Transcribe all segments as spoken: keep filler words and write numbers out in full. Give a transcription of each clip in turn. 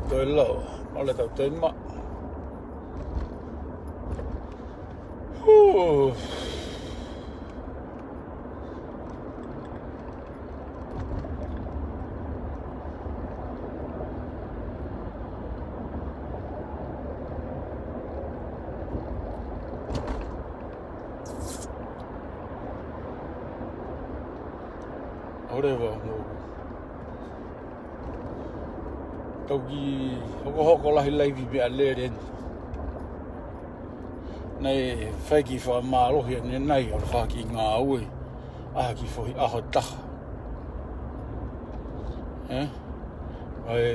Toe lau, male tau toe ma. Hū. ʻOleva mo tau ki hokohoko lahi laivi meʻalele ni. Naʻe fai ki fakamālohi ʻanenai ʻo fai ki ngāue ʻa ki foʻi ʻaho taha. ʻE? ʻAi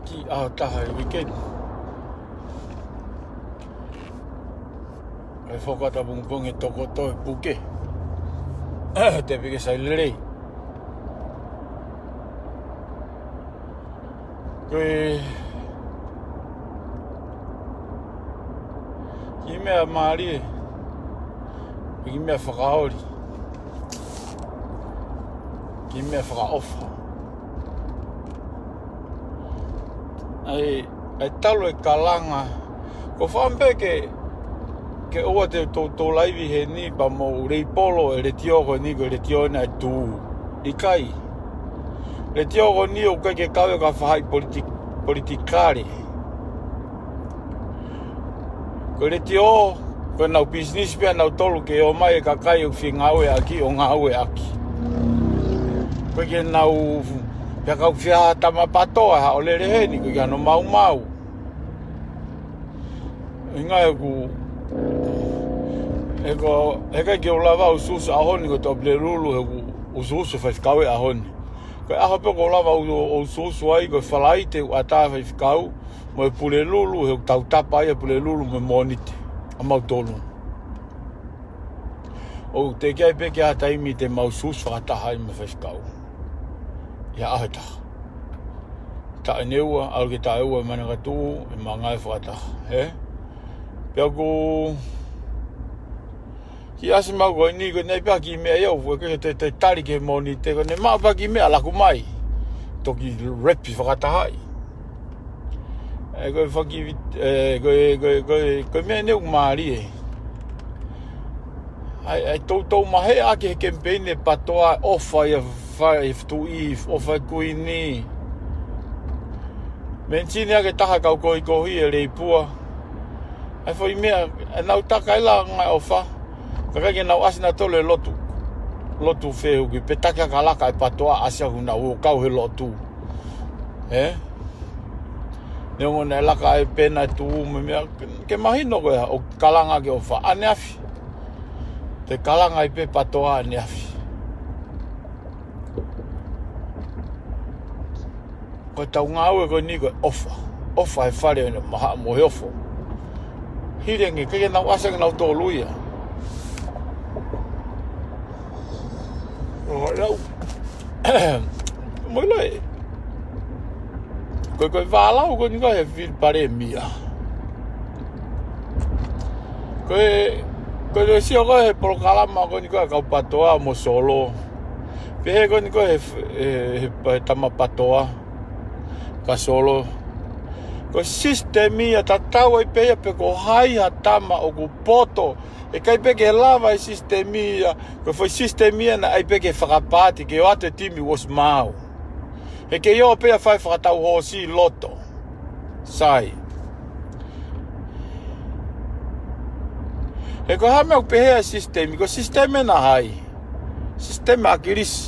ki ʻaho taha ʻi weekend. ʻAi fokata pungipungi toko toe puke. Te pike sai lelei. Ko e kiʻi meʻa mālie, kiʻi meʻa fakaoli, kiʻi meʻa fakaʻofa. ʻAi, ʻai talu e kalanga. Ko fame pē ke, ke ʻoua te tau tau laivi heni pea mo leipolo e letiō ko eni ko e letiō naʻe tuʻu. ʻIkai. Letiō ko eni ʻoku ʻikai ke kau ia ki ha faʻahi politi-, politikale. Ko e letiō, ko ʻenau pisinisi pē ʻanautolu ke ō mai e kakai ʻoku fie ngāueʻaki ʻo ngāueʻaki. ʻOku ʻikai ke nau, pea kau fie ha tama patoa, ha ʻo lele heni, ʻoku ʻikai ke nau maumau. ʻInga ʻeku, ʻeku, heʻikai ke u lava ʻo usuusu ʻaho ni ko e Pulelulu heʻeku usuusu faifekau ʻaho ni. Ko e ʻaho pē ʻoku ou lava ʻo, ʻo usuusu ai ko e Falaite ʻoku ʻatā faifekau, mo e Pulelulu heʻeku tautapa ai e Pulelulu mo e Mōnite. ʻA mautolu. ʻOku teʻeki ai pē ke ʻi ai ha taimi te mau usuusu fakataha ai mo e faifekau. ʻI ha ʻaho ʻe taha. Taʻu ʻe ua, ʻalu ki he taʻu ʻe ua, manakatuʻu, ʻe manga e fakataha. He? Pea ʻoku kiʻi ʻasi mai ko eni, ko eni pea kiʻi meʻa ia, ʻoku ke te, te tali ki he Mōnite, ko eni maʻu pea kiʻi meʻa laku mai. Toki repi fakataha ai. ʻE, ko e faki vit-, ʻe, ko e, ko e, ko e, ko e meʻa eni ʻoku mālie. ʻAi, ʻai toutou maheʻaki he kemipeini e patoa ʻofa ia fai e tuʻi, ʻofa e kuini. Menitini ake taha kau kohikohi e leipua. ʻAi foʻi meʻa, ʻenau taka ʻi langa e ʻofa. Kakai ke nau ʻasi nautolu e lotu. Lotu fehuʻi, pe taki ʻa e kalaka e patoa ʻasi ʻoku nau ō kau he lotu. Ē? Neongo naʻe laka e pena e tuʻu mo e meʻa, ke, ke mahino ko ia, ʻo kalanga ke ʻofa ʻaneafi. Te kalanga ai pē patoa ʻaneafi. Ko e tau ngāue ko eni ko e ʻofa. ʻOfa he fale ʻo e maha mo e ofo. Hili ange, ke ke nau ʻasi ange nautolu ia. ʻO, lau. Mo ʻilo ē. Ko e, ko e vālau ko eni ko e he fili palēmia. Ko e, ko e sio ko e he polokalama ko eni ko e kau patoa mo Solo. Pehē ko eni ko e he, he, he, he tama patoa. Ka Solo. Ko e sisitemi ia tatau ai pē ia pe ko hai ha tama ʻoku poto. ʻE ʻikai pē ke lava e sisitemi ia, ko e foʻi sisitemi ia naʻe ʻai pē ke fakapaati, ke ʻoatu e timi ʻosi maau. He kei ō pē ia fai fakatau hoosi loto. Sai. He ko e hā e meʻa ʻoku pehē ai e sisitemi, ko e sisitemi ʻa hai? Sisitemi ʻa ʻAkilisi.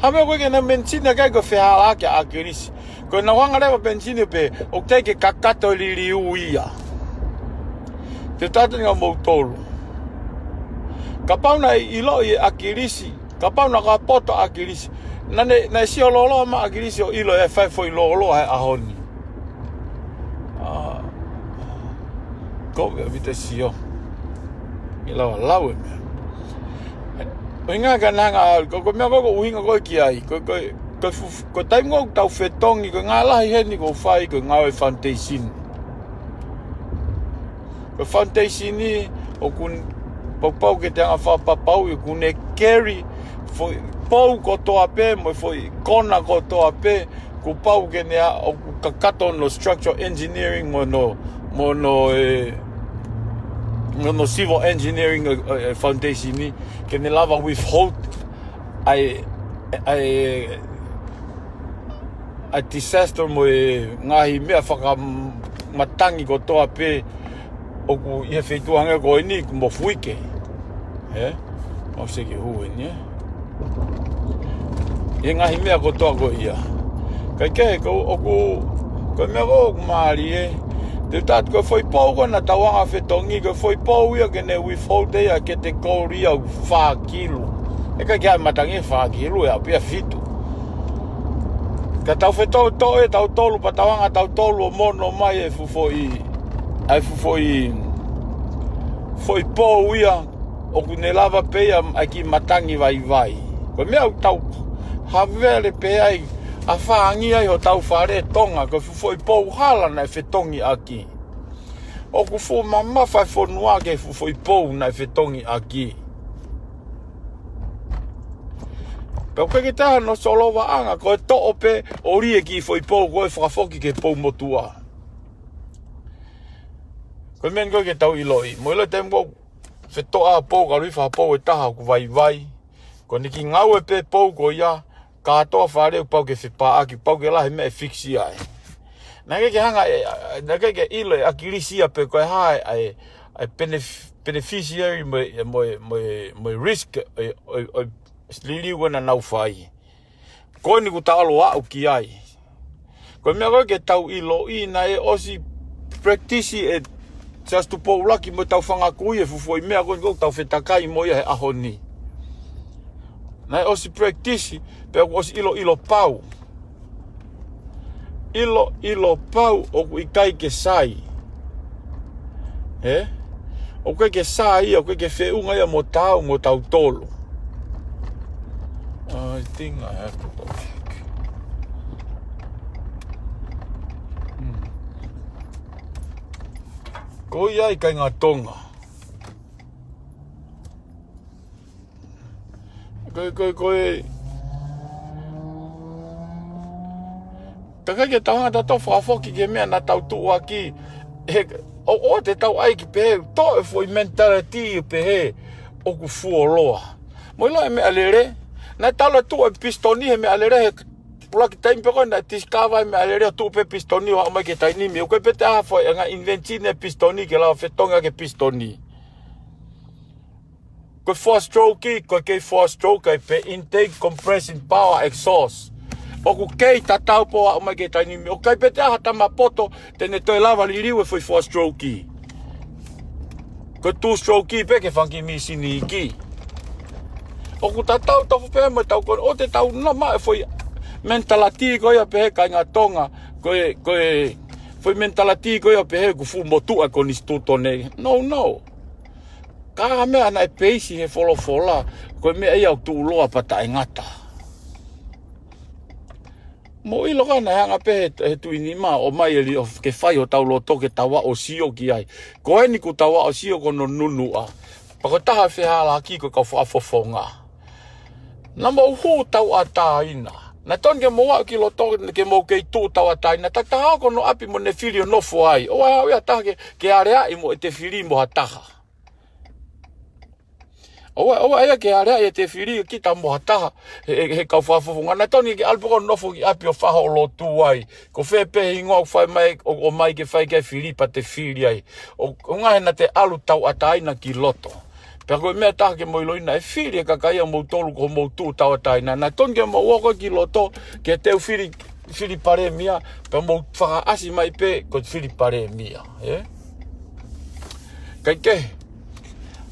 Hā e meʻa ʻoku ʻikai ke nau menitini ʻaki ai ko e fehālaaki ʻa ʻAkilisi. Ko ʻenau hanga leva menitini pē, ʻoku teʻeki ke kakato e liliu ia. Te u tala atu ange kia moutolu. Kapau naʻe ʻiloʻi ʻe ʻAkilisi, kapau naʻe ʻikai poto ʻa ʻAkilisi. Naʻa ne, naʻe sio lōloa mai ʻa ʻAkilisi ʻo ʻilo ʻe fai foʻi lōloa he ʻaho ni. ʻĀ, ko e vite sio. ʻE lava lau e meʻa. ʻUhinga ka nanga, ko, ko e meʻa ko, ko e ʻuhinga ko e ki ai. Ko, ko, ko e fu-, ko e taimi ko ē ʻoku tau fetongi, ko e ngāue lahi heni ʻoku fai, ko e ngāue foundation. Ko e foundation ni, ʻoku n-, pau pau ke te anga fakapapauʻi, ʻoku ne carry foʻi pou kotoa pē, mo e foʻi kona kotoa pē, kuo pau ke ne ʻa, ʻoku kakato hono structural engineering mo hono, mo hono, e, mo hono civil engineering, e, e, e foundation ni, ke ne lava withhold ʻa e, ʻa e, ʻa e disaster mo e ngaahi meʻa fakamatangi kotoa pē ʻoku ʻi he feituʻu hangē ko eni kuo mofuike. Ē? Mau seki hū eni, ē? ʻI he ngaahi meʻa kotoa ko ia. Kae kehe ko ʻoku, ko e meʻa ko ʻoku mālie. Te u tatu ko e foʻi pou ko ē naʻa tau anga fetongi, ko e foʻi pou ia ke ne withhold ia ke te kori au fā kilu. ʻE ʻikai ke ʻi ai matangi ʻe fā kilu, ʻe ʻapi ʻa fitu. Ka tau fetoʻi ʻe tautolu, pea tau anga tautolu ʻo mono mai e fuʻu foʻi, ʻa e fuʻu foʻi, foʻi pou ia, ʻoku ne lava pē ia ʻa e kiʻi matangi vaivai. Ko e meʻa ʻoku tau havele pē ai, ʻa fāngi ai hotau fale Tonga, ko e fuʻu foʻi pou hala naʻe fetongi ʻaki. ʻOku fuʻu mamafa e fonua ki he fuʻu foʻi pou naʻe fetongi ʻaki. Pea ʻoku ʻikai ke taha no solovaʻanga, ko e toʻo pē ʻo lie kiʻi foʻi pou, ko e fakafoki ki he pou motuʻa. Ko e meʻa ni ko ē ke tau ʻiloʻi. Mou ʻilo e taimi ko ē fetoʻa pou, ka ʻalu hifo ha pou ʻe taha ʻoku vaivai. Ko eni kiʻi ngāue pē pou ko ia, kātoa fale ʻoku pau ke fepaʻaki, pau ke lahi meʻa ʻe fix ia ai. Naʻe ʻikai ke hanga ʻe, naʻe ʻikai ke ʻilo ʻe ʻAkilisi ia pe ko e hā e, e benef-, beneficiary mo e, mo e, mo e, mo e risk ʻo e, ʻo e, ʻo e liliu ko ē naʻa nau fai. Ko eni kuo ta ʻalu ʻo aʻu ki ai. Ko e meʻa ko ē ke tau ʻiloʻi naʻe ʻosi practice ʻe Siaosi Tupou ʻUluaki mo e tau fanga kui e fuʻu foʻi meʻa ko eni ʻoku tau fetakai mo ia he ʻaho ni. Naʻe ʻosi practice, pea kuo ʻosi ʻiloʻilo pau. ʻIloʻilo pau ʻoku ʻikai ke sai. Ē? ʻOku ʻikai ke sai ia, ʻoku ʻikai ke feʻunga ia mo tau, mo tautolu. I think I have to go back. Hmm. Ko ia ʻi kāinga Tonga. Ko e, ko e, ko e. Ka ʻikai ke tau hanga tautolu fakafoki ki he meʻa naʻa tau tuʻu ʻaki. He, ʻo, ʻoua te tau ʻai ke pehē, toʻo e foʻi mentality ʻo pehē ʻoku fuoloa. Mou ʻilo e meʻalele. Naʻe talu e tuʻu e pisitoni he meʻalele he ʻuluaki taimi pē ko ē naʻe discover e meʻalele ʻo tuʻu pē pisitoni ʻo aʻu mai ki he taimi ni. ʻOku ʻikai pē toe ʻi ai ha foʻi anga invention e pisitoni ke lava fetongi ʻaki e pisitoni. Ko e four stroke, ko e kei four stroke, ʻi ai pē intake, compression, power, exhaust. ʻOku kei tatau pē ʻo aʻu mai ki he taimi ni. ʻOku ʻikai pē toe ʻi ai ha tama poto te ne toe lava liliu e foʻi four stroke. Ko e two stroke pē ki he fanga kiʻi mīsini iiki. ʻOku tatau tofu pē mo tautolu ko ē, ʻoua te tau nofo maʻu e foʻi mentality ko ia pehē kāinga Tonga, ko e, ko e foʻi mentality ko ia pehē ʻoku fuʻu motuʻa e konisitūtone. No, no. Ka ko e meʻa naʻe peisi he folofola, ko e meʻa ia ʻoku tuʻuloa pea taʻengata. Mou ʻilo ka naʻe hanga pē he, he Tuʻi Nima ʻo ʻomai e lī ʻo ke fai hotau loto ke tau ō ʻo sio ki ai. Ko eni kuo tau ō ʻo sio ko hono nunuʻa. Pea ko e taha e fehālaaki ko e kau fakafofonga. Naʻa mou hū tauʻatāina. Naʻe tonu ke mou aʻu ki loto ke mou kei tuʻu tauʻatāina. Takitaha ko hono ʻapi mo ʻene fili ʻo nofo ai. ʻOua ʻe haʻu ia ha taha ke, ke aleaʻi mo ʻete fili mo ha taha. ʻOua, ʻoua ia ke aleaʻi ʻete fili kita mo ha taha he, he, he kau fakafofonga. Naʻe tonu ke ʻalu pē koe ʻo nofo ki ʻapi ʻo fai hoʻo lotu ai. Ko fē pē hingoa ʻoku fai mai, ʻo, ʻomai ke fai ki ai e fili pea te fili ai. ʻO, ʻo ngahe naʻa te ʻalu tauʻatāina ki loto. Pea ko e meʻa ʻe taha ke mou ʻiloʻi naʻe fili e kakai ʻa moutolu ko hoʻomou tuʻu tauʻatāina. Naʻe tonu ke mou ō koe ki loto ke te u fili, fili palēmia, pea mou fakaʻasi mai pē ko e fili palēmia, ē? Kae kehe.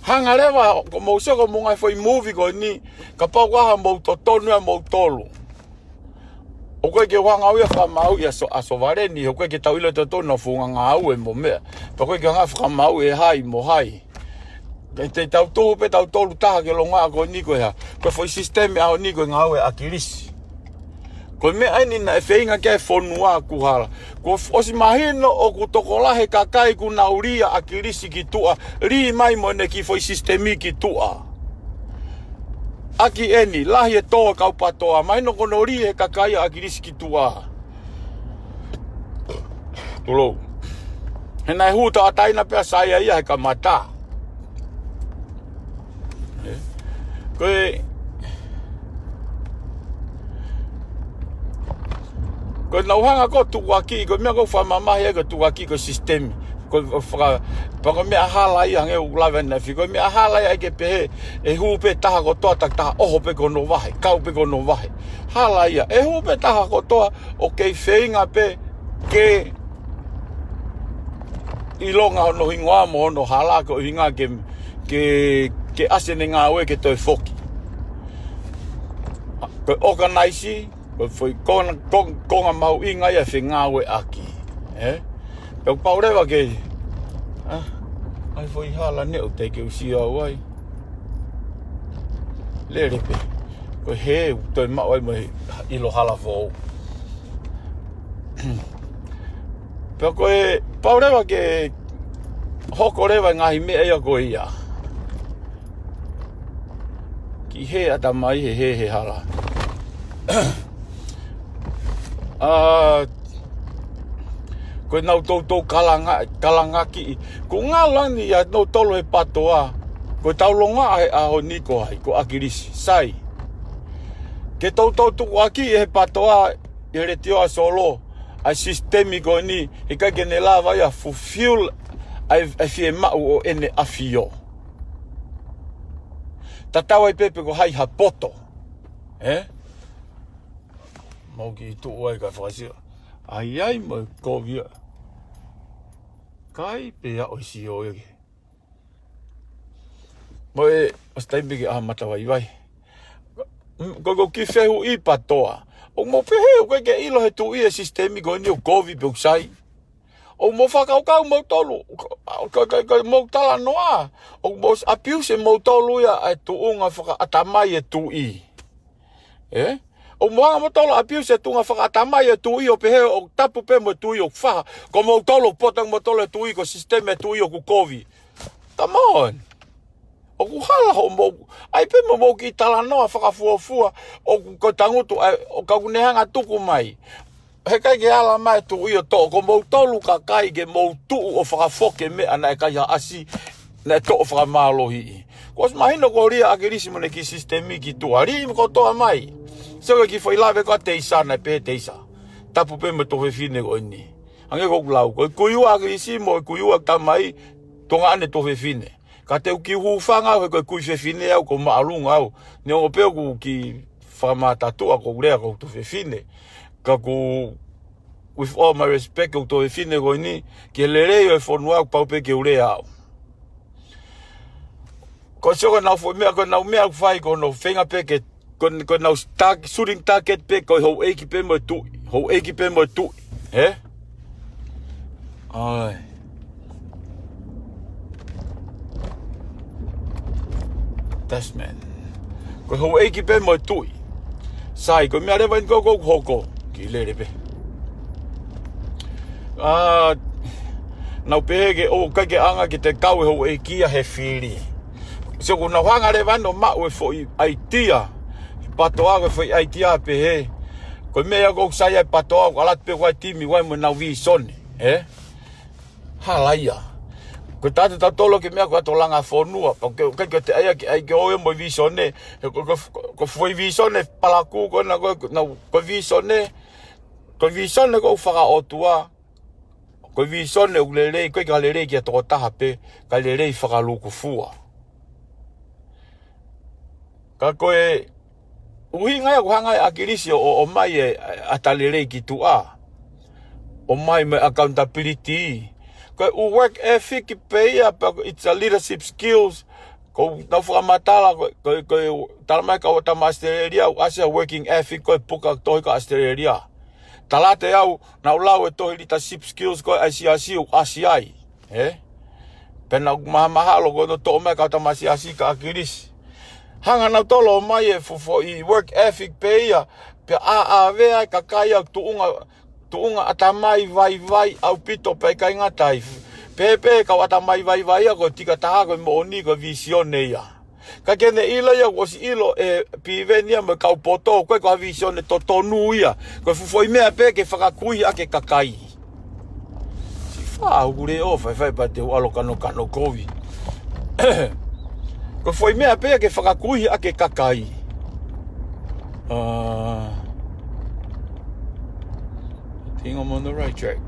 Hanga leva, ko mou sio ko mou ngaahi foʻi movie ko eni, kapau ko ha mou totonu ia moutolu. ʻOku ʻikai ke u hanga au ia ʻo fakamāuʻi ʻa So-, ʻa Sovaleni, ʻoku ʻikai ke tau ʻilo tautolu hono fuʻu ngāue mo e meʻa. Pea ʻoku ʻikai ke u hanga ʻo fakamāuʻi ʻe hai mo hai. Te, te tau tuhu pē tautolu taha ki he longoaʻa ko eni ko e hā. Ko e foʻi sisitemi ʻaho ni ko e ngāue ʻa ʻAkilisi. Ko e meʻa eni naʻe feinga ki ai e fonua kuo hala. Kuo f-, ʻosi mahino ʻoku tokolahi e kakai kuo nau lī ʻa ʻAkilisi ki tuʻa, lī mai mo ʻene kiʻi foʻi sisitemi ki tuʻa. ʻaki eni, lahi e tō e kau PATOA, mahino ko hono lī e kakai ʻa ʻAkilisi ki tuʻa. Tulou. He naʻe hū tauʻatāina pē ʻa Saia ia he kamata. Ko e, ko e naʻu hanga ko ē ʻo tukuakiʻi, ko e meʻa ko ē ʻoku fakamamahi ai ko e tukuakiʻi ko e sisitemi. Ko e faka-, pea ko e meʻa hala ia hangē ʻoku lave ʻanenai, ko e meʻa hala ia ʻa e ke pehē, ʻe hū pē taha kotoa, takitaha ʻoho pē ki hono vahe, kau pē ki hono vahe. Hala ia, ʻe hū pē taha kotoa, ʻoku kei feinga pē ke ʻilonga hono hingoa mo hono hala ko e ʻuhinga ke, ke, ke ʻasi ʻene ngāue ke toe foki. Ko e ʻokanaisi, ko e foʻi konga, kong-, konga mahuʻinga ia ʻo e fengāueʻaki. Ē? Pea ʻoku pau leva ke, ʻa, ʻai foʻi hala neʻu te ke usi au ai. Lele pē. Ko e hē, ʻoku toe maʻu ai mo e ʻilo hala foʻou. Pea ko e pau leva ke hoko leva e ngaahi meʻa ia ko ia. Ki he ʻatamai he, he, he hala. ʻA, ko e naʻa toutou kalanga, kalangakiʻi. Ko e ngalo eni ia nautolu he PATOA. Ko e taulonga he ʻaho ni ko hai, ko ʻAkilisi. Sai. Ke toutou tukuakiʻi he PATOA, ʻi he Letiō ʻa Solo, ʻa e sisitemi ko eni, he ʻikai ke ne lava ia ʻo fulfill ʻa e, ʻa e fiemaʻu ʻo ʻEne ʻAfio. Tatau ai pē pe ko hai ha poto. Ē? Mau kiʻi tuʻu ai ka fakasio. ʻAi ai mo e kovi ia. Kai pē ʻa ʻosi ʻo eke. Mo e, ʻosi taimi ke ʻā matavaivai. Mm, ko, ko e kiʻi fehuʻi PATOA. ʻOku mou pehē, ʻoku ʻikai ke ʻilo he tuʻi e sisitemi ko eni ʻoku kovi pe ʻoku sai. ʻOku mou fakakaukau moutolu. Ko, ko, ko, ko mou talanoa. ʻOku mou abuse moutolu ia ʻa e tuʻunga fakaʻatamai e tuʻi. Ē? ʻOku mou hanga moutolu ʻo abuse e tuʻunga fakaʻatamai e tuʻi ʻo pehē ʻoku tapu pē mo e tuʻi ʻoku faha. Ko moutolu poto moutolu e tuʻi ko e sisitemi e tuʻi ʻoku kovi. Come on. ʻOku hala hoʻomou. ʻAi pē mo mou kiʻi talanoa fakafuofua ʻoku ko e tangutu ʻa e, ʻoku ne hanga ʻo tuku mai. He ʻikai ke ala mai e tuʻi ʻo toʻo, ko moutolu kakai ke mou tuʻu ʻo fakafoki e meʻa naʻe kaihaʻasi, naʻe toʻo fakamālohiʻi. Kuo ʻosi mahino ko e lī ʻa ʻAkilisi mo ʻene kiʻi sisitemi ki tuʻa. Lī mo kotoa mai. Sio ki he foʻi lave ko ē ʻa Teisa naʻe pehē ʻe Teisa. Tapu pē mo e tuofefine ko eni. Hangē ko ʻeku lau. Ko e kui ua ʻa ʻAkilisi mo e kui ua ʻa e tamai, tuongaʻane tuofefine. Ka te u kiʻi hūfanga au he ko e kui fefine au, ʻoku ou māʻolunga au. Neongo pē ʻoku ou kiʻi fakamātatuʻa ʻoku ou lea ko e tuofefine. Ka ʻoku, with all my respect, ko e tuofefine ko eni, ki he lelei ʻo e fonua ʻoku pau pē ke u lea au. Ko e sio ko ʻenau foʻi meʻa, ko ʻenau meʻa ʻoku fai ko hono feinga pē ke, ko, ko ʻenau tar-, shooting target pē, ko e houʻeiki pē mo e tuʻi. Houʻeiki pē mo e tuʻi. Ē? ʻAi. Tasman. Ko e houʻeiki pē mo e tuʻi. Sai, ko e meʻa leva eni ko ē ʻoku hoko. Kiʻi lele pē. ʻA, nau pehē ke ʻoku ʻikai ke ʻaonga ke te kau e houʻeiki ia he fili. Sio ʻoku nau hanga leva ʻo maʻu e foʻi ʻaitia. PATOA ko e foʻi ʻaitia pehē. Ko e meʻa ia ʻoku sai ai PATOA, ʻoku ʻalu atu pē ko e timi ʻoku ʻi ai mo ʻenau visone. Ē? Hala ia. Ko e tata tautolu ki he meʻa ko e ʻato langa fonua. Pea ʻoku ʻikai ke te ʻai ke ʻai ke ʻoua mo e visone. He ko, ko, ko, ko e foʻi visone palakū ko ena ko, ko, nau, ko e visone. Ko e visone ko e fakaʻotua. Ko e visone ʻoku lelei, ʻikai ke lelei ki ha tokotaha pē, ka lelei fakalūkufua. Ka ko e ʻuhinga ia ʻoku hanga ai ʻa ʻAkilisi ʻo, ʻo, ʻomai e, e ʻata lelei ki tuʻa. ʻOmai mo e accountability. Ko e ʻū work ethic pē ia, pea ko e, it's a leadership skills. ʻOku nau fakamatala, ko, ko, ko e tala mai e kau ʻAtamai ʻAositelēlia, ʻoku ʻasi ai e working ethic, ko e puka tohi ko ē ʻAositelēlia. Tala atu au, naʻa ku lau e tohi leadership skills ko ē ʻa e siasi ʻoku ʻasi ai. Ē? Pea naʻa ku mahamahalo ko ē naʻe toʻo mai e kau ʻAtamai ʻAositelēlia kia ʻAkilisi. Hanga nautolu ʻo ʻomai e fuʻu foʻi work ethic pē ia, pea ʻaʻave ai e kakai ʻa e tuʻunga, tuʻunga ʻatamai vaivai ʻaupito pea ʻikai ngata ai. Pehē pē kau ʻatamai vaivai ia ko e tika taha ko e moʻoni ko e visone ia. Ka ke ne ʻilo ia, kuo ʻosi ʻilo ʻe Piveni ia mo e kau poto, ko e ko ha vīsone totonu ia. Ko e fuʻu foʻi meʻa pē ke fakakuihi ʻaki e kakai. Siʻi fā, ʻoku lē ʻo faifai pea te u ʻalu ʻo kanokano kovi. Ko e foʻi meʻa pē ke fakakuihi ʻaki e kakai. Uh, I think I'm on the right track.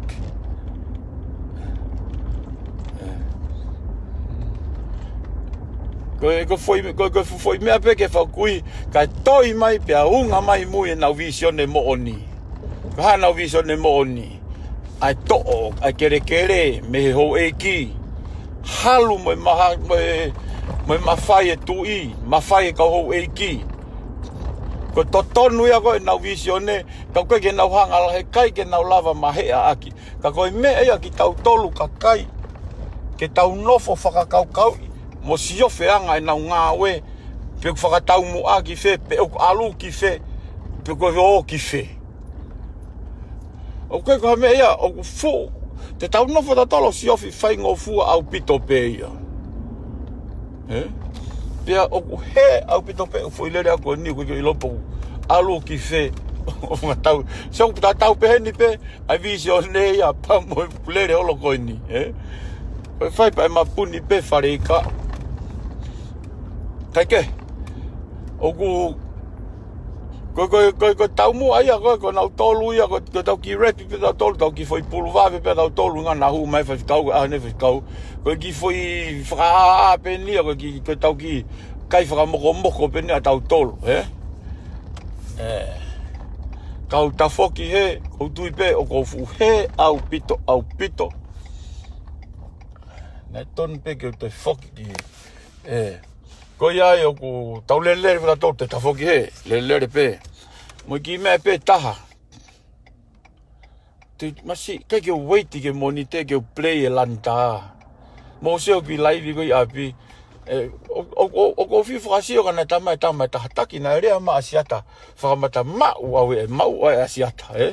Ko e, ko e foʻi, ko e, ko e foʻi meʻa pē ke fakakuihi, kae toe mai pea unga mai mui ʻenau vīsone moʻoni. Ko e hā ʻenau vīsone moʻoni? ʻA e toʻo, ʻa e kelekele mei he houʻeiki. Halu mo e maha, mo e, mo e mafai e tuʻi, mafai e kau houʻeiki. Ko e totonu ia ko ē ʻenau vīsone, ka ʻoku ʻikai ke nau hanga la he ʻikai ke nau lava maheʻa ʻaki. Ka ko e meʻa ia kitautolu kakai, ke tau nofo fakakaukauʻi mo siofeʻanga ʻenau ngāue, pe ʻoku fakataumuʻa ki fē, pe ʻoku ʻalu ki fē, pe ʻoku ō ki fē. ʻOku ʻikai ko ha meʻa ia ʻoku fuʻu, te tau nofo tautolu ʻo siofi faingofua ʻaupito pē ia. Ē? Pea ʻoku hē ʻaupito pē ʻoku foʻi lele ʻaku ʻo niu ko ke ʻilo pe ʻoku ʻalu ki fē. ʻO ngatau. Sio ʻoku tatau pē heni pē, ʻa e vīsone ia pea mo e lele holo ko eni, ē? Ko e fai pē ʻa e mapuni pē fale ika. Kae kehe, ʻoku, ko, ko, ko, ko taumuʻa ia, ko, ko nautolu ia, ko, ko tau kiʻi repi pē tautolu, tau kiʻi foʻi pulu vave pē tautolu, ngā nahu mai faifekau, ʻa ne faifekau. Ko e kiʻi foʻi fakaʻā pē eni ia, ko e kiʻi, ko tau kiʻi kai fakamokomoko pē eni ʻa tautolu, ē? Ē. Kau tafoki hē, ʻoku ou tui pē ʻoku ou fuʻu hē ʻaupito, ʻaupito. Naʻe tonu pē ke u toe foki ki, ē. Ko ia ai ʻoku tau lelele pē tautolu, te tafoki hē, lelele pē. Mo e kiʻi meʻa pē taha. Te masi, ʻikai ke u wait ke Mōnite ke u play e lanta. Mou sio ki laivi ko ē ʻi ʻapi. Ē, ʻo, ʻo, ʻo, ʻoku ou fiu fakasio ka naʻe tama e tama e taha taki naʻe lea mai ʻa Siata. Fakamata maʻu au ē, maʻu ʻa e ʻa Siata, ē?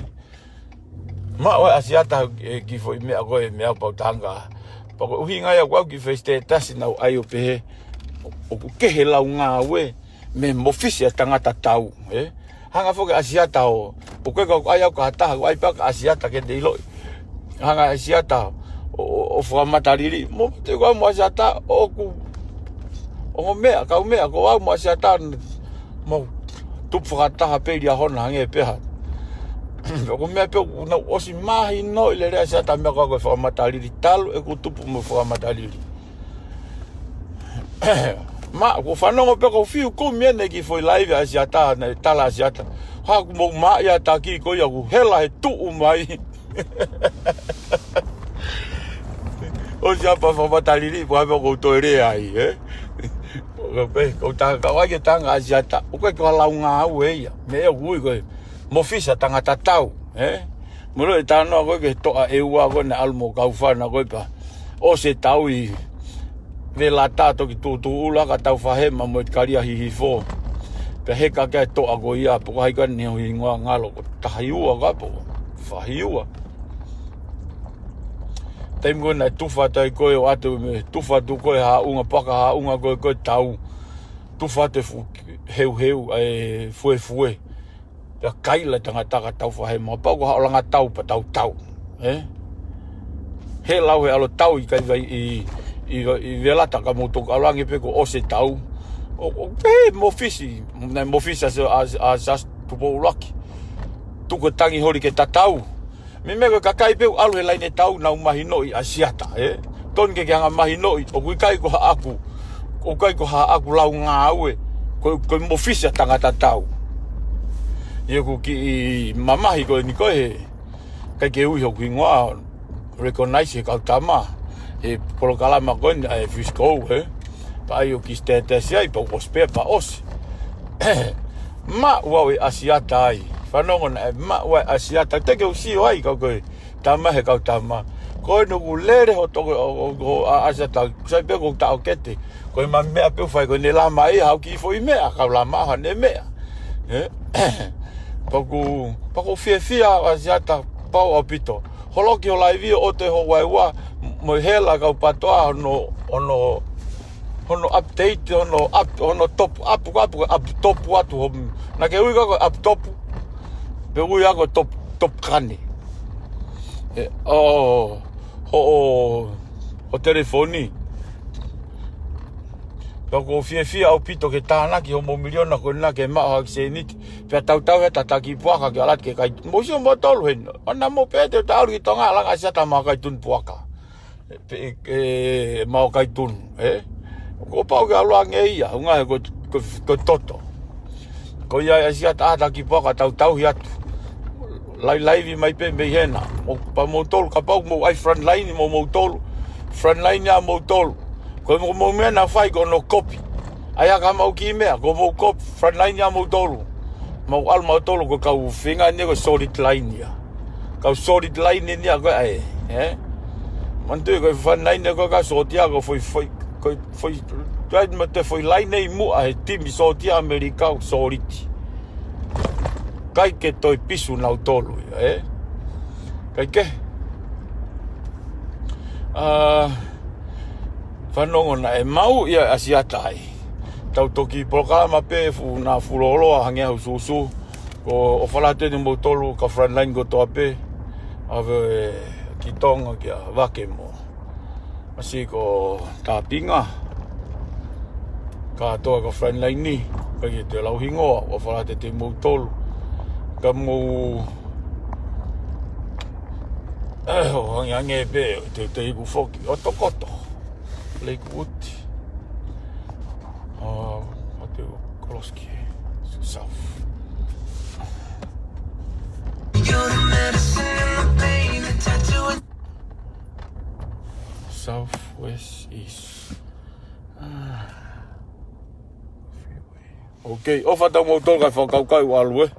Maʻu ʻa e ʻa Siata, ē, kiʻi foʻi meʻa ko ē, meʻa pau tanga. Pea ko e ʻuhinga ia ʻoku ou kiʻi fai status naʻa ku ʻai ʻo pehē, ʻoku kehe lau ngāue mei he mōfisi ʻa e tangata tau, ē? Hanga foki ʻa Siata ʻo, ʻoku ʻikai ko ʻeku ʻai au ki ha taha, ʻoku ʻai pē au kia Siata ke ne ʻiloʻi. Hanga ʻa Siata ʻo, ʻo, ʻo fakamatalili. Mo te ko au mo ʻa Siata, ʻoku, ʻo meʻa, kau meʻa, ko au mo ʻa Siata, mo tupu fakataha pē lia hona hangē pē ha. ʻOku meʻa pē, ʻoku nau ʻosi mahinoʻi lelei ʻa Siata meʻa ko ē ko e fakamatalili talu ʻeku tupu mo fakamatalili. Ma, ʻoku ou fanongo pē ʻoku ou fiu kumi ʻene kiʻi foʻi laivi ʻa Siata, naʻe tala ʻa Siata. Haʻaku mou maʻi ʻa e taki ko ia ʻoku hela he tuʻu mai. ʻOsi ʻa e fakamatalili, pea pē ʻoku ou toe lea ai, ē? ʻOku ou pē, ʻoku ou tanga, ka ʻoku ʻai ke tanga ʻa Siata, ʻoku ʻikai ko ha lau ngāue ia. Meʻa ʻoku ui ko e mōfisi ʻa e tangata tau, ē? Mou ʻilo e talanoa ko ē ki he toʻa ʻEua ko ē naʻe ʻalu mo e kau fānau ko ē pea ʻosi e tau ʻi Velata toki tuʻutuʻu ʻula ka Taufahema mo e Kalia Hihifo. Pea heka ki ai e toʻa ko ia, pe ko hai ka ne hingoa ngalo ko Tahiua ka pe ko Fahiua. Taimi ko ē naʻe tufa atu ai ko ē ʻo ʻatu mei he tufa atu ko ē haʻunga paka haʻunga ko ē ko e tau. Tufa atu e fuʻu heuheu ʻa e fuefue. Pea kaila e tangata ka Taufahema, pau ko haʻo langa tau pea tau tau. Ē? He lau he ʻalu tau ʻi kai vai ʻi, ʻi, ʻi Velata ka mou toki ʻalu ange pē kuo ʻosi e tau. ʻO, ʻo, he mōfisi, naʻe mōfisi ʻa, ʻa, ʻa, ʻa Siaosi Tupou ʻUluaki. Tuku e tangi holi ke tatau. Meimei ko e kakai pē ʻoku ʻalu he laine tau nau mahinoʻi ʻa Siata, ē? Tonu ke ke hanga mahinoʻi, ʻoku ʻikai ko haʻaku, ʻoku ʻikai ko haʻaku lau ngāue, ko, ko e mōfisi ʻa e tangata tau. ʻI heʻeku kiʻi mamahi ko eni ko ē, ʻikai ke ui hoku hingoa, recognize he kau tama, he polokalama ko eni ʻa e Frisco, ē? Pea ʻai ʻo kiʻi status ai, pea ʻosi pē, pea ʻosi. Maʻu au e ʻa Siata ai. Fanongo naʻe maʻu ai e ʻa Siata. Te ke u sio ai, kau ko e tama he kau tama. Ko eni ʻoku lele hoʻo toko, ʻo, ʻo, ʻo, ʻa, ʻa Siata. Sai pē ko e taʻokete. Ko e ma meʻa pē ʻoku fai ko eni lama ia, haʻu kiʻi foʻi meʻa, kau lama ha ne meʻa. Ē? Pea ʻoku, pea ʻoku ou fiefia ʻa Siata pau ʻaupito. Holoki ho laivi ʻo ʻoto e hoʻo vaeua, mo e hela kau patoa hono, hono, hono update, hono up, hono top up, up, up, up top atu ho. Naʻa ke ui ko e up top, pe ui ko e top, top kane. ʻE, ʻo, ʻo, ʻo, ʻo telefoni. Pea ʻoku ou fiefia ʻaupito ke tānaki hoʻomou miliona ko ena ke maʻu ha kiʻi sēniti. Pea tautau he tataki puaka ke ʻalu atu ke kai. Mou sio moutolu heni. ʻOua naʻa mou pehē te u taʻalo ki Tonga, langa ʻa Siata maʻu kai tunu puaka. Pe, ʻe, maʻu kai tunu, ē? Kuo pau ke ʻalu ange ia, ʻuhinga he ko, ko, ko e toto. Ko ia ʻa Siata tataki puaka tautau atu. Lailaivi mai pē mei hena. Mou, pea moutolu, kapau mou ʻai frontline mo moutolu. Frontline ʻa moutolu. Ko e mo, mo meʻa naʻa fai ko hono kopi. ʻAi ā ka mou kiʻi meʻa, ko mou kopi, frontline ʻa moutolu. Mou ʻalu moutolu ko e kau feinga ni ko e solid line ia. Kau solid line ni ia ko e ʻai, ē? Manatuʻi ko e frontline ko e kau sōtia ko e foʻi, foʻi, ko e foʻi, tuai mo te foʻi line ʻi muʻa he timi sōtia ʻAmelika ʻoku solid. ʻIkai ke toe pisu nautolu ia, ē? ʻIkai ke. ʻA, fanongo naʻe maʻu ia ʻa Siata ai. Tau toki polokalama pē fu, naʻa fuoloa hangē ha usuusu. Ko ʻofa lahi atu eni moutolu kau frontline kotoa pē. ʻAve ki Tonga kia Vake mo Masi ko Tāpinga. Kātoa kau frontline ni, ʻikai ke te lau hingoa, ʻofa lahi atu moutolu. Ka mou, ʻe, ʻo angeange pē, te, te iku foki, ʻo Tokoto. Lakewood. ʻA, ʻa te Koloski. South. You're the medicine in the pain, the tattoo. South, west, east. Ah. Freeway. Ok, ʻofa atu moutolu kae fakakaukau ʻalu ē.